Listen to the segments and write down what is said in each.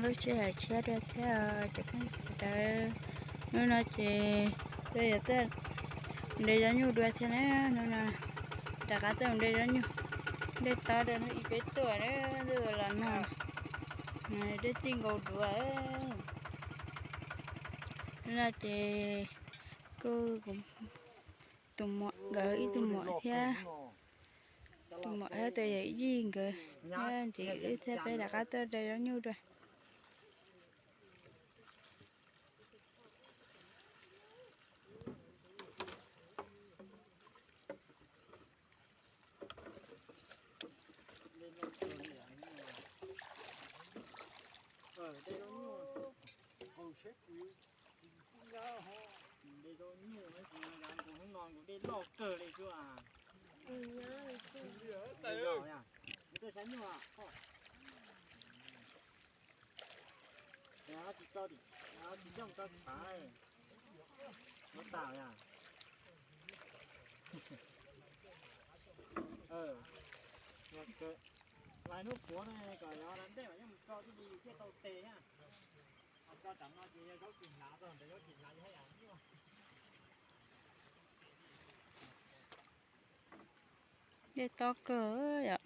Lub sij hawm tshiab dua thiab cov phooj ywg sawv daws. Hnub no ces peb yuav tuaj de zaub nyuj dua thiab na. Hnub no rov qab tuaj mus de zaub nyuj, de tob rau hnub ib peb tuaj na, tuaj los nag, dej tij nkaus duav. Hnub no ces kuj tus muam nkawd ib tug muam thiab, tus muam thiab tus yawm yij nkawd thiab ces wb thiab peb rov qab tuaj de zaub nyuj dua. Lais hnub puav no kom yog da ntej mas yeej mus tso twb li thiaj tau tes na. Ho tso tam no ces yog zaub tsis hlav, tso ntawd zaub tsis hlav yog ib yam nyuaj. Dej tob kawg yom.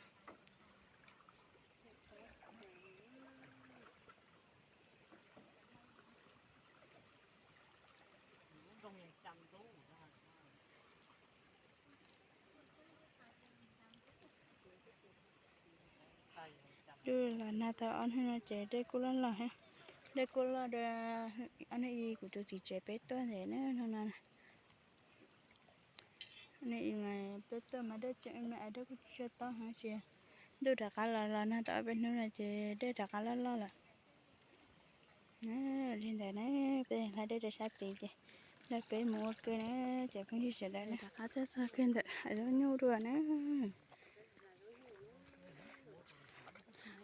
Twb los nag tau ob hnub no ces dej kuj loj loj thiab. Dej kuj loj dua ob hnub ib kuv tus txiv tsev peb tuaj ntev na no na. Hnub ib mas peb tuaj mas dej tseem me me, dej kuj tsis tshua tob heev, tsis ntuj rov qab los los nag tau ob peb hnub no ces dej rov qab loj loj lawm. Li ntawd na, peb hlais dej rau sab tid ces nrog peb mus ua ke na, cov phooj ywg sawv daws na. Rov qab tuaj txog kiag ntawm hav zaub nyuj dua na.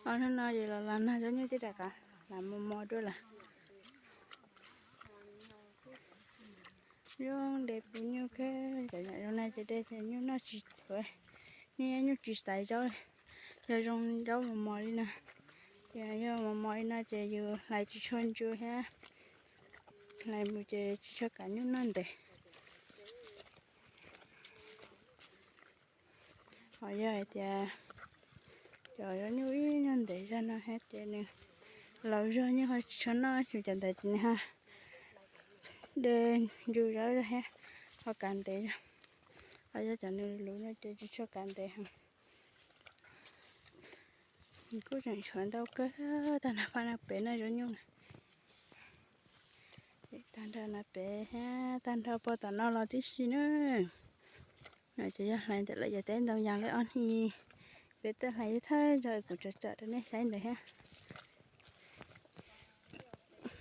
Ob hnub no ces los los nag zaub nyuj twb rov qab lam mos mos dua lawm. Zoo de pub nyuj kawg, cov nyuam zoo no ces de ces nyuj noj tsis, nyuj, nyuj tsis xaiv zaub. Yog zoo zaub mos mos li no, yog mos mos li no ces yus hlais tsis tshua ntsu thiab, hlais mus ces tsis tshua kam nyuj noj ntev. Ho yog hais tias cov zaub nyuj ib nyuag ntev zog no thiab ces nws laus zog nyuj ho tsis tshua noj, tsuas cov ntawd ces nws ho de ntsu zaub zog thiab, ho kav ntev zog. Ho yog cov nws luv no ces tsis tshua kav ntev heev. Nws kuj tseem tshuav ntau kawg tag nrho pab no pem na zaub nyuj na. Tag nrho no pem thiab tag nrho puag tom no los tib si na. No ces yog hlais ntawm lawv cov teb ntoo yas li ob hnub ib, peb tuaj hlais thawj zaug kuv tsom tsom rau nej saib ntawd thiab.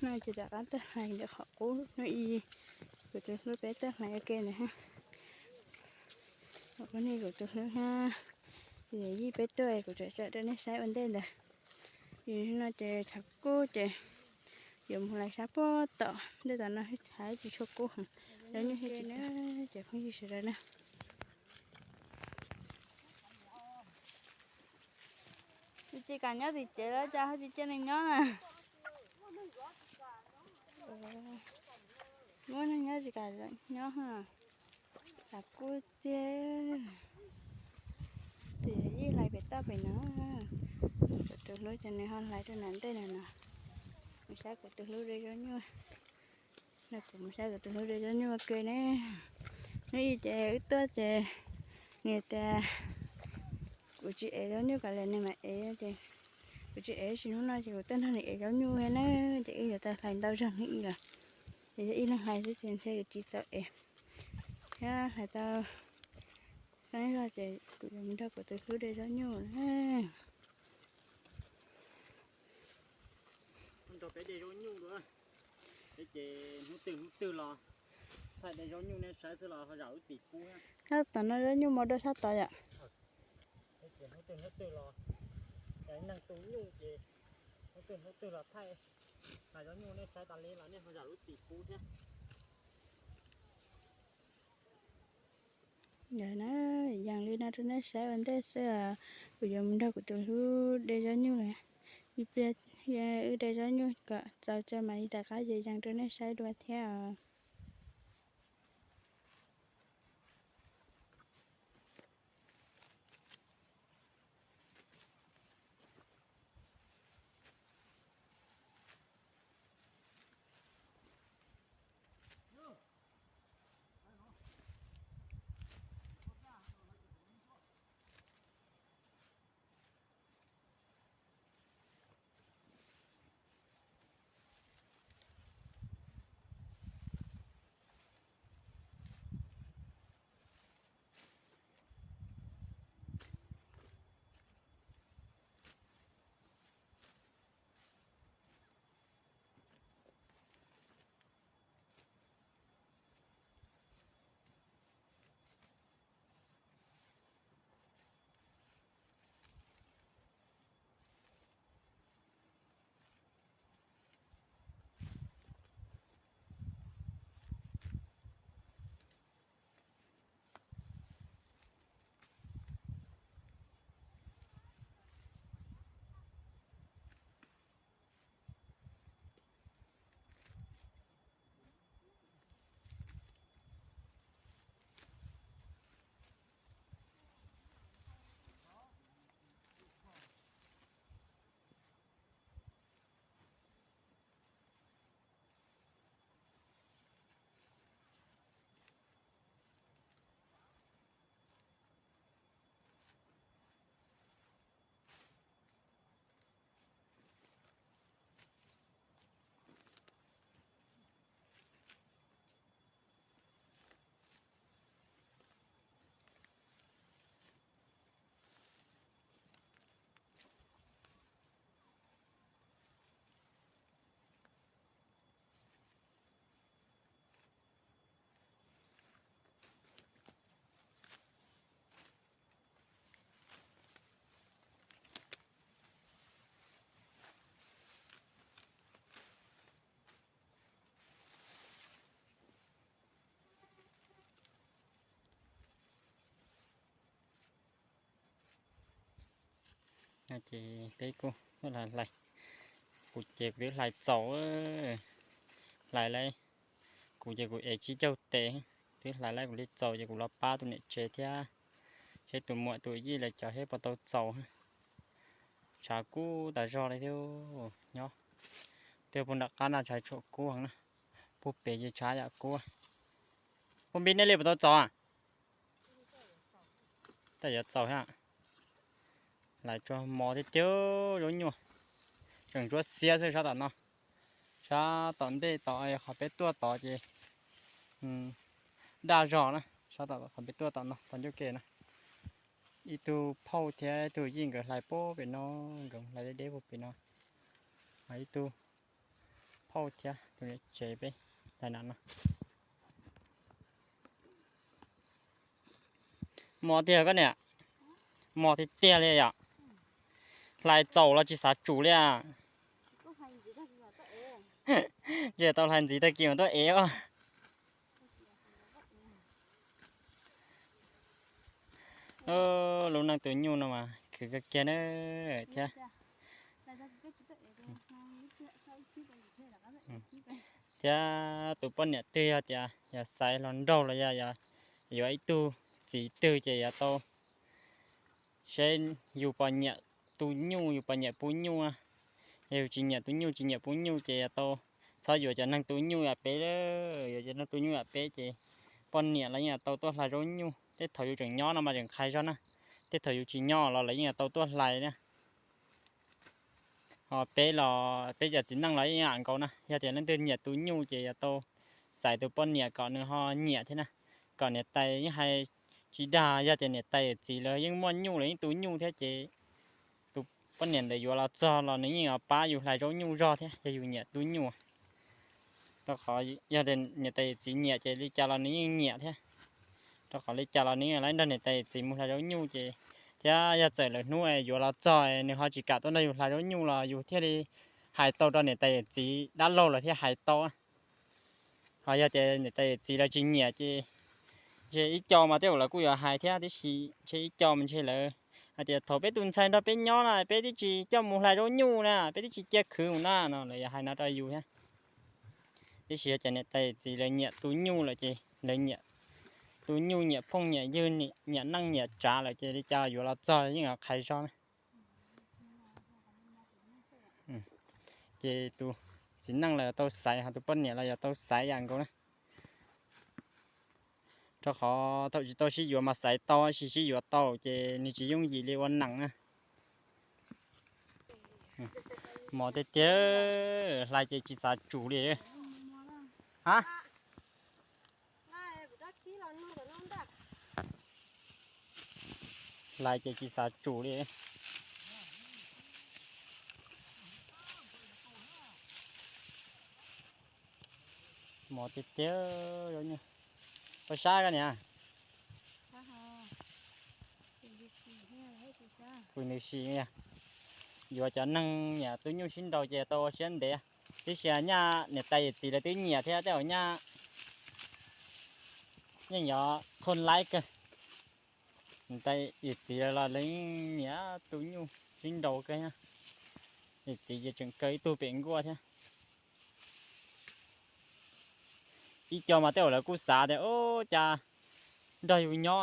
No ces rov qab tuaj hlais ntawm qhov qub hnub ib, kuv tus hlub peb tuaj hlais ua ke ntawd thiab. Ua nej kuv tus hlub thiab, yawm yij peb tuaj kuv tsom tsom rau nej saib ua ntej ntawd. Yus no ces tshav kub ces yuav mus hlais sab puag tom ntej tom no, tshav tsis tshua kub heev, zaub nyuj thiaj tsis tag, cov phooj ywg sawv daws na. Tsis kam nyob tim tsev lawm cas ho tsis cia nws nyob na. Muab neeg nyob tsis kam nyob, tshav kub tiag. Tus yawm yij hlais pem toj pem no, kuv tus hlub ces nws ho hlais rau nram ntej na no, mus saib kuv tus hlub de zaub nyuj. No kuv mus saib kuv tus hlub de zaub nyuj ua ke ne. Hnub ib ces wb tuaj ces nws tias kuv tsis ev zaub nyuj, kom li nws mam ev ces kuv tsis ev, tab sis hnub no ces kuv tuaj nrog nws ev zaub nyuj thiab na, ces wb yuav tau hlais ntau zog hnub ib lawm. Ces yog ib leeg hlais xwb ces ntshe yuav tsis txaus ev thiab, hlais tau qee zog ces kuv yuav mus nrog kuv tus hlub de zaub nyuj na. Nrog peb de zaub nyuj dua, peb ces hnub twg hnub twg los thaij de zaub nyuj nej saib xwb los ho zam lub txim pub thiab. Sab tom no zaub nyuj mos dua sab tod yom. Peb ces hnub twg hnub twg los, neeg tu nyuj ces hnub twg hnub twg los thaij zaub nyuj nej saib tas li los nej ho zam lub txim pub thiab. Ntawd na, yees li no rau nej saib ua ntej xwb, kuv yuav mus nrog kuv tus hlub de zaub nyuj lawm. Ib pliag wb de zaub nyuj kom txaus tso mam li rov qab yees rau nej saib dua thiab. Ces peb kuj hlais, kuv ces kuv twb hlais txaus, hlais lawm, kuv ces kuv ev tsib caug tes, twb hlais lawm kuv li txaus ces kuv los pab tus niam tsev thiab seb tus muam tus yij lawv cov seb puas tau txaus. Tshav kub tas zog li thiab, nyob twb puag nram qab no tshav tshuam kub heev na, puag pem ces tshav yam kub. Puag npib nej li puas tau txaus? Tej yuav txaus thiab. Hlais tsuag mos tiag tiag, zaub nyuj tseem ntsuab xiab xwb sab tom no. Sab tom ntej tod qhov peb tuaj tod ces daj zog na, sab tom qhov peb tuaj tom no tom ncauj ke na. Ib tug phauj thiab ib tug yij nkawd hlais puag pem no, nkawd hlais deb deb puag pem no. Ho ib tug phauj thiab tus niam tsev peb hlais no no. Mos tiag koj niam, mos tiag tiag li yom. Hlais txaus los tsis xav tsum li. Tsis tau hlais ntxiv tag kis mas tuaj ev os. Lub neej tus nyuj no mas khwv kawg kiag na thiab. Thiab tus poj niam twg yog tias yog xaiv hluas nraug los yog yuav ib tug txiv twg ces yuav tau saib yus puas nyiam tus nyuj, yus puas nyiam pub nyuj. Yog yus tsis nyiam tus nyuj, tsis nyiam pub nyuj ces yuav tau txhob yuav cov neeg tu nyuj yam peb, yuav cov neeg tu nyuj yam peb ces poj niam los yeej tau tuaj hlais zaub nyuj. Tej thaum yus tseem nyob no mas tseem qhais zog na, tej thaum yus tsis nyob los lawv yeej tau tuaj hlais na. Ho peb los peb cov txiv neej los yeej lam nkaus na, yog tias leej twg nyiam tu nyuj ces yuav tau xaiv tus poj niam kom nws ho nyiam thiab na. Kom niam tais yeej hais tsis dag, yog tias niam tais yawm txiv lawv yeej muaj nyuj lawv yeej tu nyuj thiab ces tus poj niam ntawd yuav los txog los nws yeej yuav pab yus hlais zaub nyuj zog thiab yog yus nyiam tu nyuj. Rau qhov yog tias niam tais yawm txiv nyiam ces li cas los nws yeej nyiam thiab. Rau qhov li cas los nws yeej yuav nrog niam tais yawm txiv mus hlais zaub nyuj ces, thiab yog txawm lawm hnub yuav los txog nws ho tsis kam tuaj nrog yus hlais zaub nyuj los yus thiaj li hais tau rau niam tais yawm txiv dab laug lawm thiaj hais tau. Ho yog tias niam tais yawm txiv lawv tsis nyiam ces ntshe ib co mas tej zaum lawv kuj yuav hais thiab tib si, ntshe ib co mas ntshe lawv Hais tias thaum peb tus ntxhais nrog peb nyob na peb twb tsis coj mus hlais zaub nyuj na, peb twb tsis cia khwv mus na no, lawv yuav hais no rau yus thiab. Tiam sis yog cov niam tais txiv lawv nyiam tus nyuj lawm ces lawv nyiam tus nyuj, nyiam phooj nyiam ywg, nyiam neej nyiam tsav lawm ces li cas yuav los txog yeej yuav qhais zog na. Ces tus txiv neej los yuav tau xaiv, ho tus poj niam los yuav tau xaiv yam nkaus na. Rau qhov thaum tsis tau sib yuav mas xaiv tau, tab sis sib yuav tau ces nws tsis yooj yim li ua neej na. Mos tiag tiag, hlais ces tsis xav tsum li. Ha, hlais ces tsis xav tsum li. Mos tiag tiag, pab sab koj niam. Pw nws si, yuav cov neeg nyiam tus nyuj sib nraus ces tau ua siab ntev. Tib si nyaj niam tais yawm txiv lawv twb nyiam thiab tej zaum nyaj yeej yuav qhua laib kawg. Niam tais yawm txiv los lawv yeej nyiam tus nyuj sib nraus kawg. Yawm txiv ces tseem kaw ib tug pem nkuaj thiab. Ib co mas tej zaum lawv kuj xav tias, ub, cas nrog yus nyob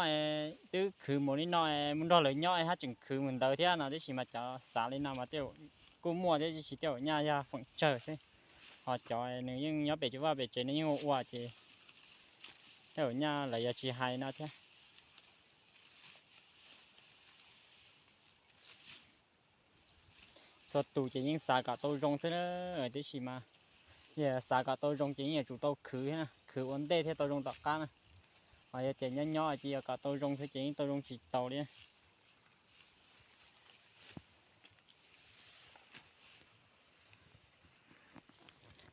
twb khwv mus li no, mus nrog lawv nyob haj tseem khwv mus ntawd thiab no, tab sis mas cov xav li no mas tej zaum kuj muaj thiab, tab sis tej zaum nyaj yog feem tsawg xwb. Ho cov nws yeej nyob pem tsev vaj pem tsev nws yeej ua ua ces tej zaum nyaj lawv yuav tsis hais no thiab. Txhua tus ces yeej xav kom tau zoo xwb, tiam sis mas yog xav kom tau zoo ces yeej yuav tsum tau khwv, khwv ua ntej thiaj tau zoo tom qab na. Ho yog tias nyob nyob ces yog kom tau zoo xwb ces yeej tau zoo tsis tau li.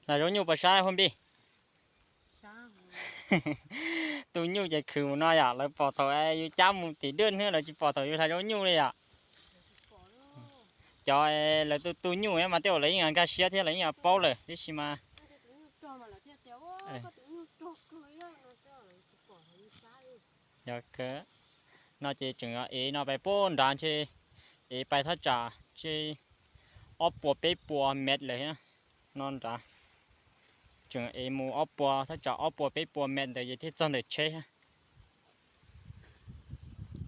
Hlais zaub nyuj puas sab Huab Npij? Tu nyuj ces khwv mus no yom, lawv pom thaum yus cab mus tim dwj hnub, lawv tsis pom thaum yus hlais zaub nyuj li yom. Cov lawv tu tu nyuj mas tej zaum lawv yeej nkag siab thiab lawv yeej paub lawm, tiam sis mas yog no ces tseem ev no pais puag nrad ntshe ev pais thaj tsam ntshe ob puas peb puas mev lawm no nrad. Tseem ev mus ob puas thaj tsam ob puas peb puas mev ntawd ces thiaj txog ntawm tsheb.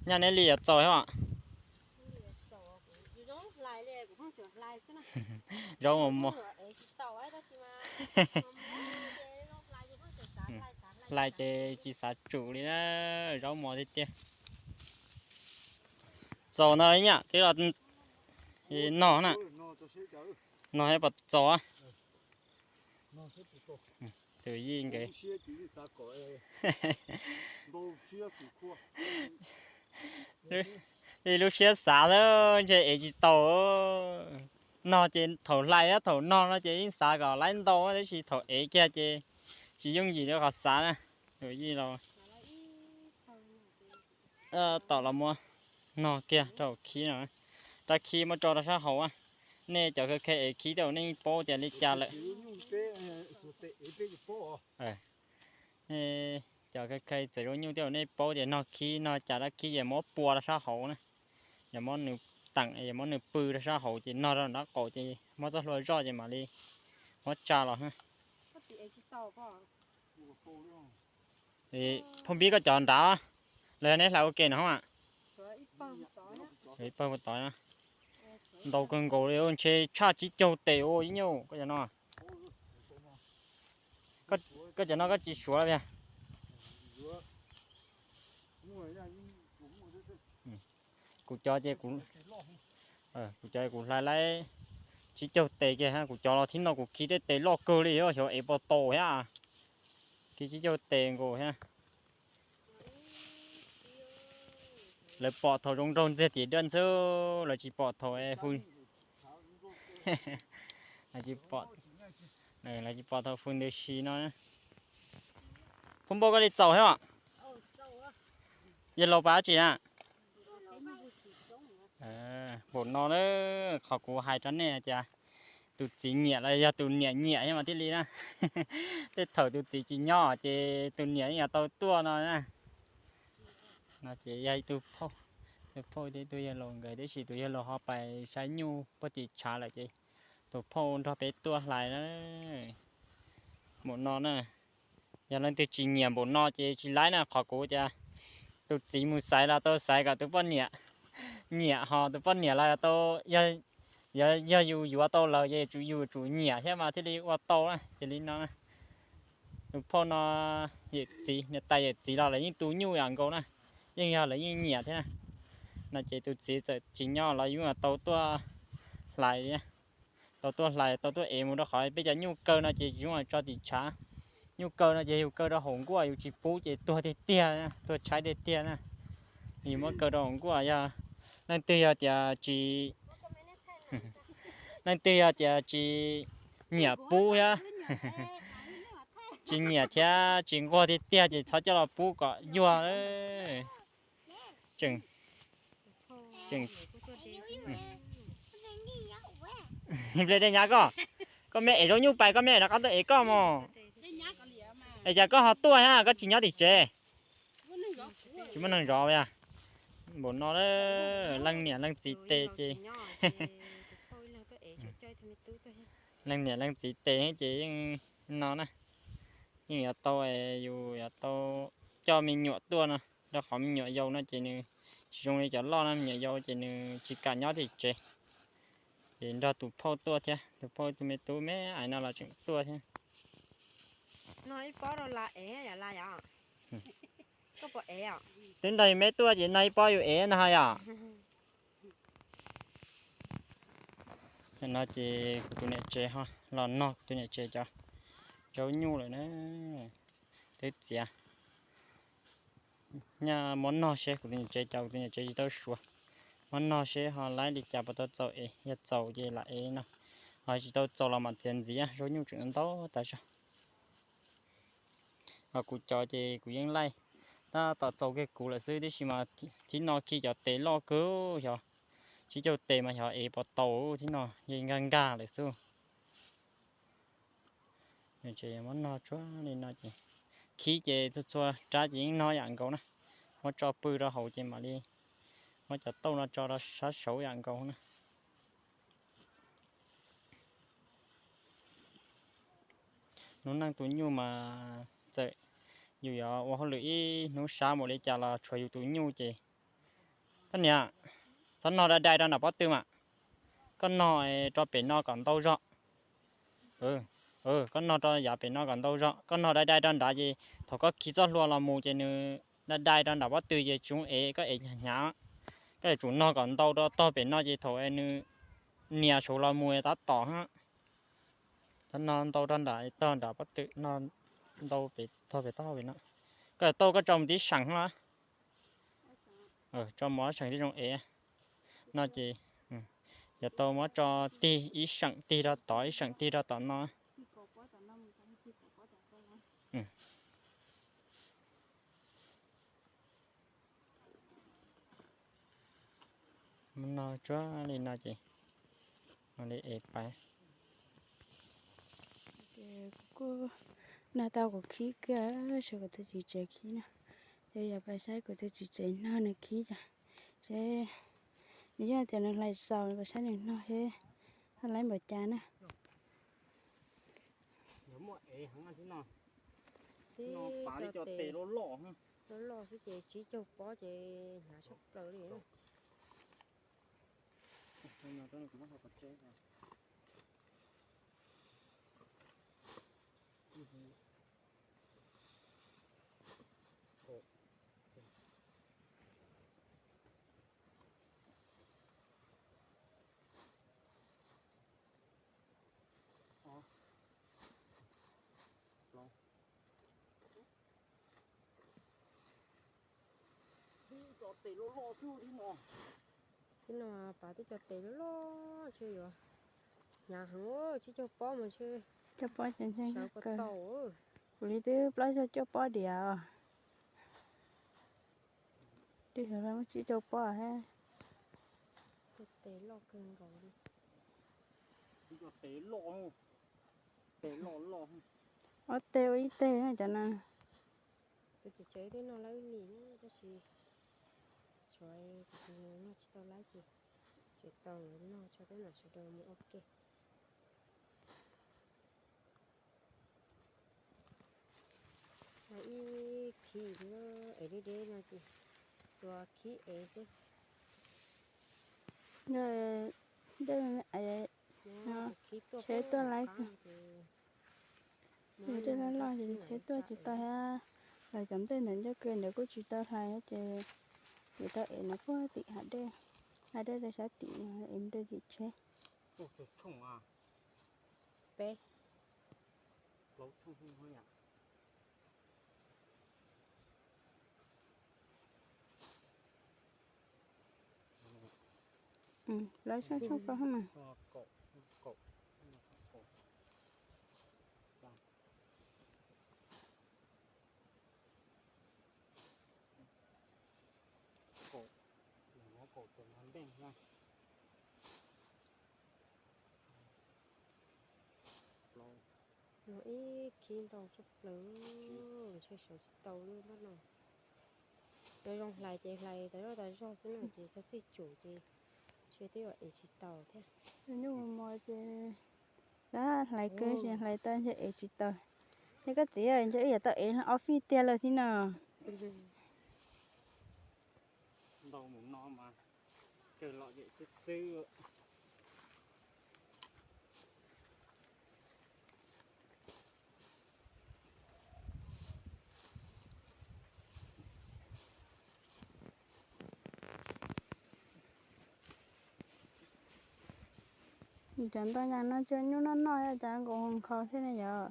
Nyaj neb li yuav txaus thiab os. Zaub mos mos. Hlais ces tsis xav tsum li na, zaub mos tiag tiag. Txaus no ib nyam twb los no na. No pom txaus. Tus yij nkawd ib lub siab xav xwb ntshe ev tsis tau. No ces thaum hlais thiab thaum no no ces yeej xav kom laib ntau, tab sis thaum ev kiag ces tsis yooj yim li qhov xav na. Tus yij los tom los muab no kiag rau khib no, rab khib muab tso rau sab hauv. Nej cov kheev kheev ev khib tej zaum nej yeej paub tias li cas lawm. Cov kheev kheev txiav zaub nyuj tej zaum nej paub tias no khib no cas rab khib ces muab pua rau sab hauv na. Yog muab nws teem, yog muab nws pw rau sab hauv ces no rau nraub qaum ces muab txoj hlua zoj ces mam li muab tsa los. Phauj Npib koj cov nrad, los yog neb hlais ua ke no hos? Ib pawg puas tod, ntau kawg nkaus li, ntshe tshaj tsib caug tes ua ib nyuag koj cov no. Koj cov no koj tsis suav li. Kuv cov ces kuv, kuv cov kuv hlais laib tsib caug tes kiag, kuv cov los thib no kuv khi tej tes loj kawg li, xyov ev puas tau thiab. Khi tsib caug tes nkaus thiab. Lawv pom thaum zoo nraug ntxiag tim dawj xwb, lawv tsis pom thaum, lawv tsis pom thaum hws ntws si no. Phauj Npauj koj li txaus thiab os? Yog laus pas dab tsi na? Npaum no na, qhov kuv hais rau nej tias tus txiv nyiam los yog tus niam nyiam thiab mas thiaj li na. Tej thaum tus txiv tsis nyob ces tus niam yeej yuav tau tuaj no na. No ces yog ib tug phauj, Tus phauj thiab tus yawg laus nkawd, tiam sis tus yawg laus ho pais saib nyuj puag tim tshav lawm ces tus phauj nrog peb tuaj hlais na. Npaum no na, yog leej twg tsis nyiam npaum no ces tsis laib na. Qhov kuv tias tus txiv mus xaiv los tau xaiv kom tus poj niam nyiam, ho tus poj niam los tau, yog yus yuav tau lawm ces yus yuav tsum nyiam thiab mas thiaj li ua tau na. Ces li no, tus phauj no yawm txiv, niam tais yawm txiv los lawv yeej tu nyuj yam nkaus na, yeej yog lawv yeej nyiam thiab na. No ces tus txiv txawm tsis nyob los yus tau tuaj hlais, tau tuaj hlais tau tuaj ev mus rau qhov peb cov nyuj kaw no ces tsis zoo tso tim tshav. Nyuj kaw no ces yus kaw rau hauv nkuaj yus tsis pub ces tuag tiag tiag, tuag tshaib tiag tiag na. Yus muab kaw rau hauv nkuaj, yog leej twg yog tias tsis, leej twg yog tias tsis nyiam pub thiab, tsis nyiam thiab tsis nquag tiag tiag ces txhob coj los pub kom yuag. Tseem, tseem, ple dej nyab koj, koj me ev zaub nyuj pais, koj me ev rov qab tuaj ev koj mos. Es cas koj ho tuaj thiab koj tsis nyob tim tsev? Tsis muaj neeg zov os. Npaum no leej niam leej txiv tes ces, leej niam leej txiv tes ces yeej no na, yeej yuav tau, yus yuav tau coj me nyuam tuaj no, rau qhov me nyuam yaus no ces nws tsis zoo li cov loj no, me nyuam yaus ces nws tsis kam nyob tim tsev. Ces nrog tus phauj tuaj thiab, tus phauj tus me tub me ais no los tseem tuaj thiab. No ib pob rau las ev yom, las yom. Koj puas ev os? Twb nrog yus me tuaj ces no ib pob yus ev no yom. No ces kuv tus niam tsev ho los nog kuv tus niam tsev cov zaub nyuj lawm na. Twb txiav, nyaj muab nog seb kuv tus niam tsev cov, kuv tus niam tsev tsis tau suav. Muab nog seb ho laib li cas, puas tau txaus ev, yog txaus ces lam ev no, ho tsis tau txaus los mam txiav ntxiv, zaub nyuj tseem ntau tas zog. Ho kuv cov ces kuv yeej laij, tab tom txaus kiag kuv lawm xwb, tiam sis mas thib no khi cov tes loj kawg, xyov tsib caug tes mas xyov ev puas tau, thib no yeej nkag nkag lawm xwb. Ces muab nog tsuag li no ces, khib ces txhua txhua rab ces yeej nog yam nkaus na. Muab tso pw rau hauv ces mam li muab cov tauj no tso rau sab saud yam nkaus na. Hnub neej tus nyuj mas txawm yus yuav ua hauj lwm ib hnub sab npaum li cas los tshuav yus tus nyuj ces, koj niam, txhob nog dai dai rau nram pob tw mas, koj nog rau pem no kom ntau zog. Koj nog rau yav pem no kom ntau zog, koj nog dai dai rau nrad ces thaum koj khi txoj hlua los mus ces nws dai dai rau nram pob tw ces tsis zoo ev, koj ev hnyav hnyav, koj yuav tsum nog kom ntau rau tog pem no ces thaum nws nias saud los mus tab tom hab. Txhob nog ntau rau nram, tog nram pob tw, nog ntau pem tog pem tog pem no. Koj yuav tau koj tso mus tib seem hab. Tso mus ob seem tib zoo ev. No ces yuav tau muab tso tig ib seem tig rau tod, ib seem tig rau tom no. Muab nog tsuag li no ces mam li ev pais. Kuv kuj nag tau kuv khib kiag, seb kuv tus txiv tsev khib na. Ces yog pais saib kuv tus txiv tsev nog nws khib cas, seb nws yog tias nws hlais xaus, pais saib nws nog seb ho laib npaum cas na. Pav li cov tes loj loj, loj loj xwb ces tsib caug pob ces hnyav tshaj plaws li. Tib co tes loj loj xwb thib no. Thib no pav tib co tes loj loj ntshe yuav hnyav heev, tsib caug pob mas ntshe. Caug pob ces ntshe sawv ntshe kawg tau. Kuv li twb plaub caug cuaj pob diam os. Twb yog muaj tsib caug pob thiab. Tes loj kawg nkaus li. Tes loj, tes loj loj. Ob teg ua ib teg cov no. Tus txiv tsev twb noj lawv ib lim tab sis tsis Noj tsis tau lawm ces tseem tau noj tso peb mam sawv daws mus ua ke. Ib khib ev deb deb no ces xuas khib ev xwb. Tsheb tuaj laiv kawg. Dej loj loj ces tsheb tuaj tsis tau thiab. Los cov ntej ntawm ncauj ke ntawd kuj tsis tau hlais ces yuav tau ev no puag tim hav dej, hav dej rau sab tim no ev rau tim tsheb. Peb. Lawv sab tshoob ko mas. Ib khib ntau tshaj plaws, ntshe sawv tsis tau li no. Cov zoo hlais ces hlais tas zog tas zog xwb no ces txog txij tsum ces ntshe twb yuav ev tsis tau thiab. Nyuj mos mos ces hlais kawg ces hlais tau ntshe ev tsis tau. Ces koj txiv ntshe wb yuav tau ev ob fij tiag lawm thiab no. Ntau mus no mas kawg los yem xwb xwb. Cov ntoo yas no cov nyuj noj noj cov nkaus nkhaus thiab ne yom.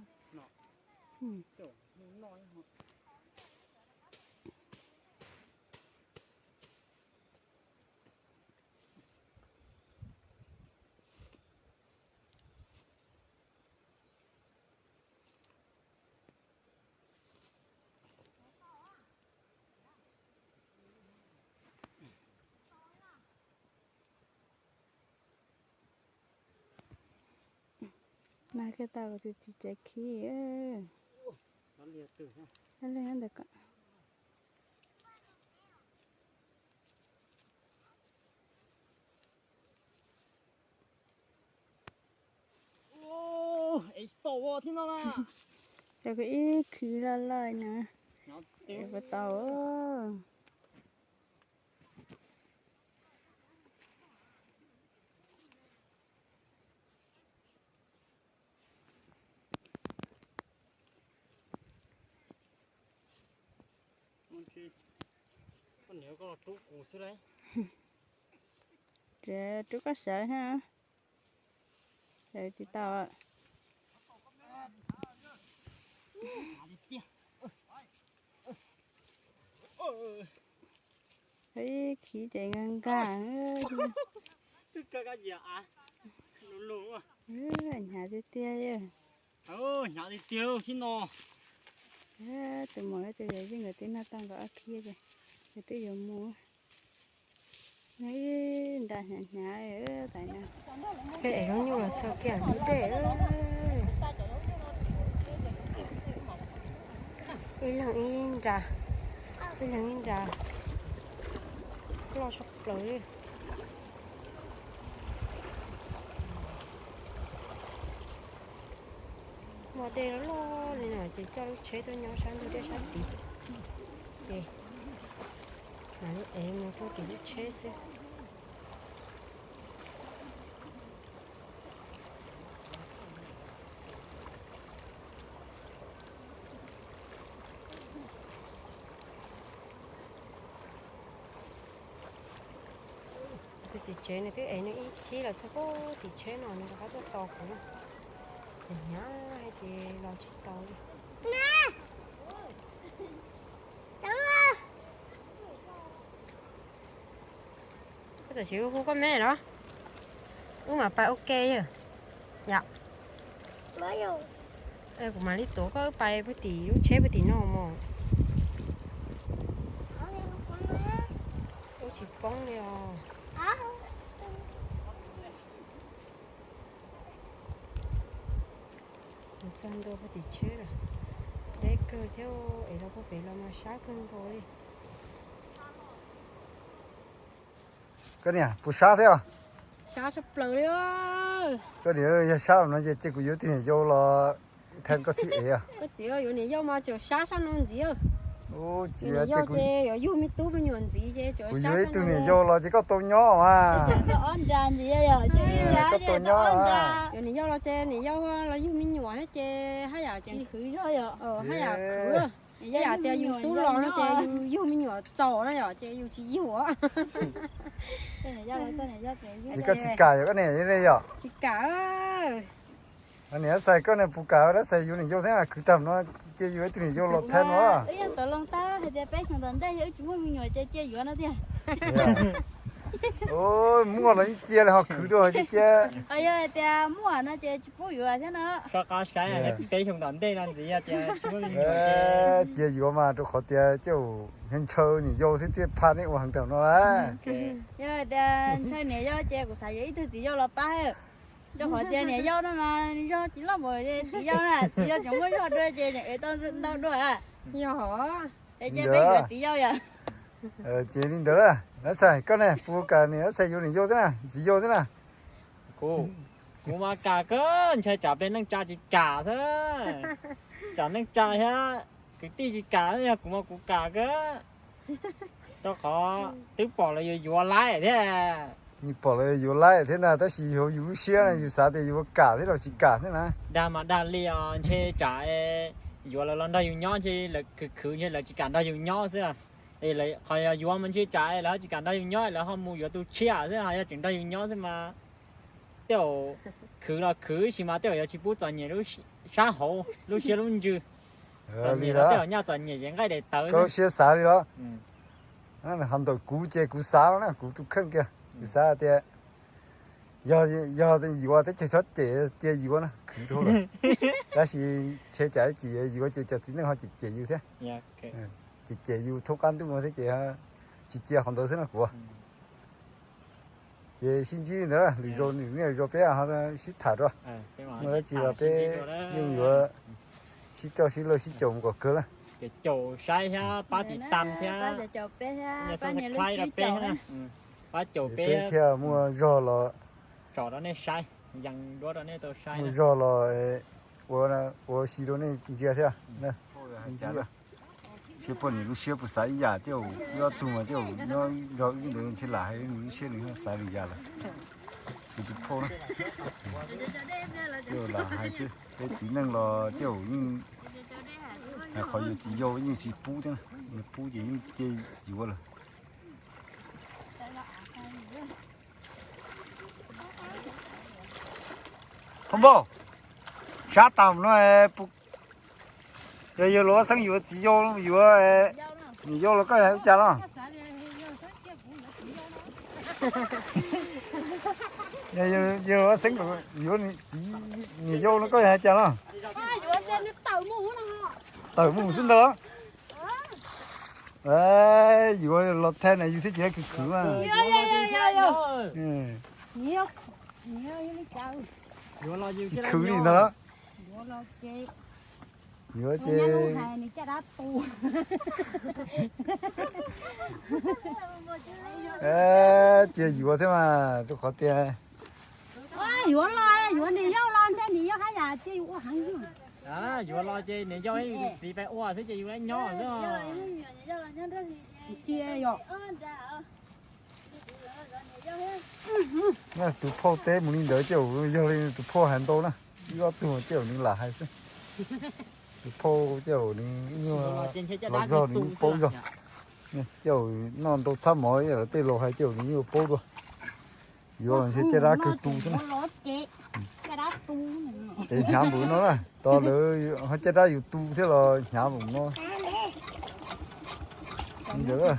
Nag kiag tau tus txiv tsev khib. Ntawd ko. Cov ib khib loj loj na. Puas tau. Koj niam koj los rub kuv xwb lauj. Rub koj sawv thiab. Sawv tsis tau. Ib khib ces nkag nkag. Hnyav tiag tiag. Hnyav tiag tiag xwb no. Tus muam tus yawm yij nkawd twb noj tau nkawd ob khib ces nkawd twb yuav mus. Nra hnyav hnyav tais no. Peb ev lub nyuj los txog kiag ntug dej. Ib leeg ib nra, ib leeg ib nra, loj tshaj plaws li. Muaj dej loj loj li no ces coj lub tsheb tuaj nyob sab ntug dej sab tid, ces mam li ev mus rau tim lub tsheb xwb. Tus txiv tsev nws twb ev nws ib khib los txog puag tim tsheb no nws rov qab tuaj tos kuv na. Kuv hnyav hais tias los tsis tau li. Koj tam sim hu koj me los? Wb mam pais ua ke yom. Yom. Kuv mam li tuav koj wb pais puag tim lub tsheb puag tim no mog. Wb tsis poob li os. Txog ntua puag tim tsheb lawm. Deb kawg thiab, es los puag pem los mas sab kawg nkaus li. Koj niam, puas sab thiab? Sab tshaj plaws li. Koj niam, yog sab no ces cia kuv yuav ib tug niam yau los thab koj thiab es. Koj txiv yuav niam yau mas tseem sab sab no ntxiv. Ua niam yau ces yuav yug me tub me nyuam ntxiv ces kuv yuav ib tug niam yau los ces koj tau nyob mas. Koj tau nyob. Yuav niam yau los ces niam yau los yug me nyuam thiab ces haj yam tsis khwv zog yom. Haj yam khwv. Ib yam tias yus xub los no ces yus yug me nyuam txaus na yom, ces yus tsis yug. Koj tsis kam yog koj niam yog? Tsis kam. Niam Xais, koj niam puas kam Dab Xais yuav niam yau thiab na? Khwv tag no cia yuav ib tug niam yau los thab no. Muaj los yeej cia li ho khwv rau cia cia. Yog hais tias muaj no ces tsis pub yuav thiab no. Rov qab saib peb xyoo tom ntej no ntxiv yog tias tsis muaj me nyuam ces cia yuav mas, rau qhov tias coj ntshaw niam yau thiab thiaj phaj nej ua heev tag no lawm. Yog hais tias ntshaw niam yau ces kuv xav yuav ib tug txiv yau los pab, rau qhov tias niam yau no mas zog tsis loj npaum txiv yau na, txiv yau tseem muaj zog dua ces tseem ev tau ntau dua. Yog, es cia peb yuav txiv yau yom. Ces li ntawd, Dab Xais, koj ne puas kam niam Dab Xais yuav niam yau thiab na, txiv yau thiab na? Kuv, kuv mas kam kawg, ntshai tsam peb neej tsa tsis kam xwb, tsam neej tsa thiab kwv tij tsis kam, yog kuv mas kuv kam kawg, rau qhov twb pom lawv yuav yuav laib thiab. Yeej pom lawv yuav laib thiab ntag, tab sis yog yus lub siab na, yus xav tias yus kam thiab los tsis kam thiab na. Dag mas dag li os, ntshe tsam yuav lawv los nrog yus nyob, ntshe lawv khwv khwv ntshe lawv tsis kam nrog yus nyob xwb. Es qhov yog yuav mas ntshe tsam lawv ho tsis kam nrog yus nyob, lawv ho mus yuav tus tshiab xwb, ho yog tseem nrog yus nyob xwb mas tej zaum khwv los khwv sis mas tej zaum yuav tsis pub txom nyem sab hauv lub siab lub ntsws. Txom nyem los tej zaum nyaj txom nyem ces nqaij daim tawv. Koj lub siab xav li los? Ho ntawm kuv ces kuv xav los na, kuv tus kheej kiag, kuv xav tias yog, yog yuav teb chaws txhob cem cia yuav na, khwv dhau lawm. Tab sis ntshe cas ib chim yuav ces cov txiv neej ho cem cem yus thiab. Cem cem yus thoob qab ntuj no thiab ces tsis cia qhov ntawd xwb no kuv. Ces sib ntsib li ntawd, lwm zaus nws niaj zaus peb ho sib tham dua. Muaj dab tsi los peb yeej yuav sib coj sib luag sib caum mus kom kawg na. Caum saib thiab pab tiv tam thiab, pab caum peb thiaj muaj zog los, tsom rau nej saib, yees duab rau nej tau saib, muaj zog los ua si rau nej ntsia thiab. Seb poj niam lub siab puas xav ib yam, tej zaum ib ob tug mas tej zaum nyob nrog wb ntawd ntshe lam hais nws lub siab nws xav li cas lawm. Kuv tus phauj na, tej zaum lam hais xwb, peb txiv neej los tej zaum yeej hais qhov yuav txiv yau yeej tsis pub thiab, pub ces yeej cia yuav lawm. Phauj npauj, sab tag no, yog yawg Luas Xeeb yuav txiv yau yuav niam yau los koj hais ua cas los? Yawg Luas Xeeb yuav txiv niam yau los koj hais cas los? Tawm mus xwb ntag. Yuav los thaij na yus thiaj tsis khwv khwv mas. Tsis khwv li ntag. Yuav ces cia yuav thiab mas rau qhov tias yuav los yuav niam yau los ntshe niam yau haj yam cia yus ua heev. Yuav los ces niam yau thiab yus tus txiv pab ua xwb ces yus nyob xwb. Cia yom. Tus phauj teb mus li ntawd ces yog li tus phauj hais ntau na, ib ob tug ces nws lam hais xwb. Tus phauj ces nws nyuaj, los zog nws yeej paub zog. Ces noj ntau txhab mov los tej laus hais ces nws yeej paub dua. Yuav los ntshe caj dab kawg tu xwb na. Es hnyav npaum no na, tos lawv ho caj dab yus tu thiab los hnyav npaum no. Li ntawd,